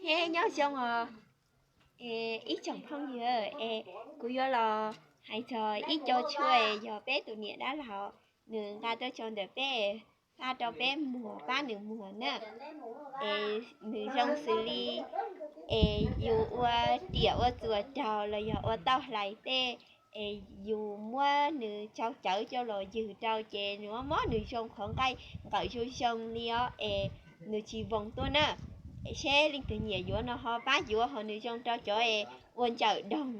Neb nyob zoo os, ib tsoom phooj ywg, es kuv yuav los hais txog ib co tshuaj yog peb tus niam dab laug nws nqa tuaj rau ntawm peb, xa rau peb muag pab nws muag na. Es nws zoo xws li es yus ua riam ua txuas raug los yog ua tauj hlais tej, es yus muab nws tsau cawv coj los ywg rau ces nws mob mob nws zoo qhov nqaij nqawm zoo zoo li os, es nws tsis voos tuaj na. Seb leej twg nyiam yuav no ho pab yuav, ho nws zoo rau cov es ua ntsawm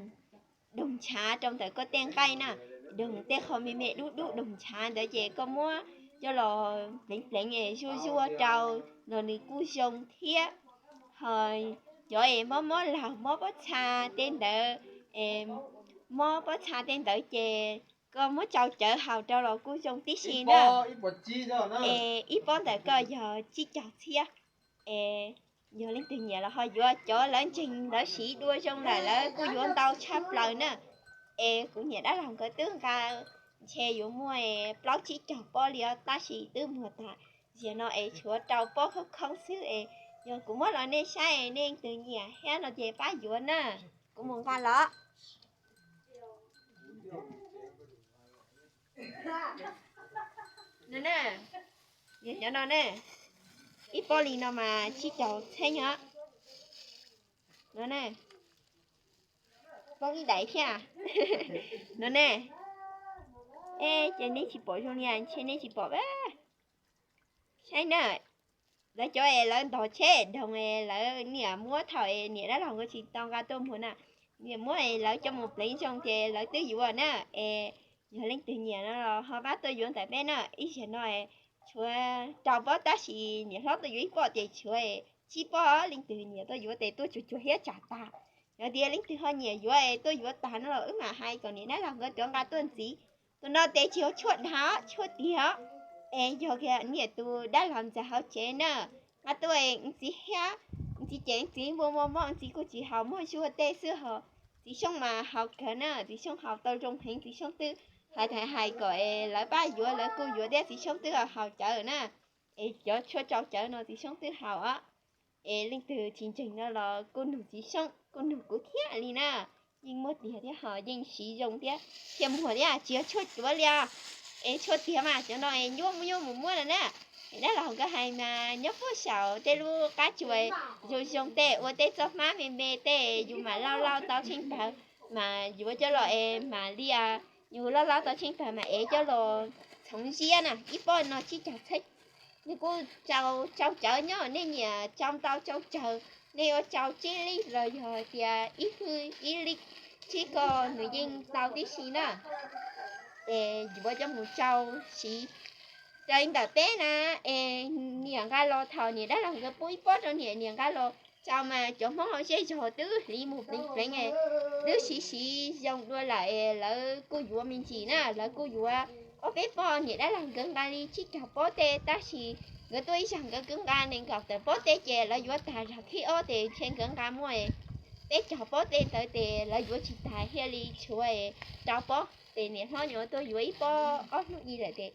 doog ntshav rau ntawm koj tej nqaij na, doog tej qho me me dub dub doog ntshav ntawd ces koj muab coj los pleev pleev es zuaj zuaj rau los nws kuj zoo thiab. Ho cov es mob mob laug mob pob txha tej ntawd, mob pob txha tej ntawd ces koj muab tsau cawv haus rau los kuj zoo tib si na. Es ib pob ntawm koj yog tsib caug txhiab. Es yog leej twg nyiam los ho yuav, cov lawv ntseeg lawv siv dua zoo lawm lawv kuj yuav ntau tshaj plaws na. Es kuv niam dab laug nkawd twb nqa, ntshe yuav muaj plaub tsib caug pob li os, tab sis twb muag tag. Ziag no es tshuav rau pob khoob khoob xwb es, yog kuv muab los nej saib nej leej twg nyiam thiab no ces pab yuav na. Kuv mus nqa los. No na, yog cov no na, ib pob li no mas tsib caug txhiab nyog. No na, poob ib daim thiab. No na, es ces nej tsis pom zoo li, ntshe nej tsis pom. Saib na, lawv cov es lawv ntog tsheb doog es lawv niam muab thaum es niam dab laug nkawd tsis tau nqa tuaj muag na, niam muab es lawv coj mus pleev zoo ces lawv twb yuav na. Es yog leej twg nyiam no los ho pab tuaj yuav ntawm peb na. Ib zaug no tshuav rau pob tab sis niam hlob tuaj yuav ib pob ces tshuav tsib pob, leej twg nyiam tuaj yuav ces tuaj cuag cuag thiab tsam tag. Yog tias leej twg ho nyiam yuav es tuaj yuav tag no los wb mam hais kom niam dab laug nkawd tuaj nqa tuaj ntxiv. Tus no ces tsis yog tshuaj dag, tshuaj tiag. Es yog kiag niam tus dab laug ntxawm hauv tsev na, nqa tuaj ntxiv thiab, ntxiv ces ntxiv npua muaj mob, ntxiv kuj tsis haus, muaj zuaj tej xwb ho. Txiv Xyooj mas haus kawg na, Txiv Xyooj haus tau zoo heev, Txiv Xyooj twb hais hais hais kom es lawv pab yuav, lawv kuj yuav thiab, Txiv Xyooj twb haus cawv na. Es cov tshuaj tsau cawv no Txiv Xyooj twb haus os. Es leej twg tsis ntseeg no los kuj nug Txiv Xyooj, kuj nug kuv thiab li na. Yeej muaj tiag thiab ho yeej siv zoo thiab, thiaj muag thiab, tsis yog tshuaj cuav li os. Es tshuaj tiag mas cov no es nyuaj nyuaj mus muab no na. Es dab laug nkawd hais mas nyob puag saum tej lub qab tsuas zoo zoo tej ua tej txoj hmab me me tej yus mam lauj lauj tau tsheej tawg, mas yuav coj los es mam li, yus lauj lauj tau tsheej tawg mas ev coj los txhoov ziab na. Ib pob no tsib caug txhiab. Nws kuj tsau tsawv nyob, nej nyiam tsau ntau tsau tsawg, nej yuav tsau tsib lij los yog hais tias ib hwj ib lij tsib ko nws yeej tau tib si na. Es yuav coj mus tsau siv raws li ntawm peb na. Es niam nqa los thaum niam dab laug nkawd pub ib pob rau niam, niam nqa los tsau mas cov Hmoob hauv zej zog twb hliv mus pleev pleev, twb siv siv zoo dua lawm es lawv kuj yuav me ntsis na, lawv kuj yuav ob peb pob. Niam dab laug nkawd nqa li tsib caug pob tej tab sis nkawd tuaj ib zaug nkawd kuj nqa nees nkaum tawm pob tej ces lawv yuav tag zaug thib ob ces ntshe nkawd nqa muaj peb caug pob tej ntawd ces lawv yuav tsis tag thiaj li tshuav rau pob ces niam hlob nyuam tuaj yuav ib pob ob hnub ib lawm ces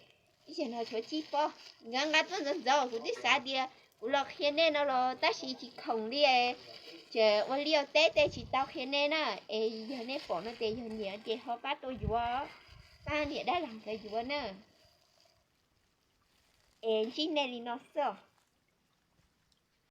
ib zaug no tshuav tsib pob. Nkawd nqa tuaj ntxov ntxov kuv twb xav tias kuv los qhia nej no los tab sis tsis khoom li, ces ua liaj teb tej tsis tau qhia nej na. Es yog nej pom no ces yog nyiam ces ho pab tuaj yuav, pab niam dab laug nkawd yuav na. Es ntsib nej li no xwb.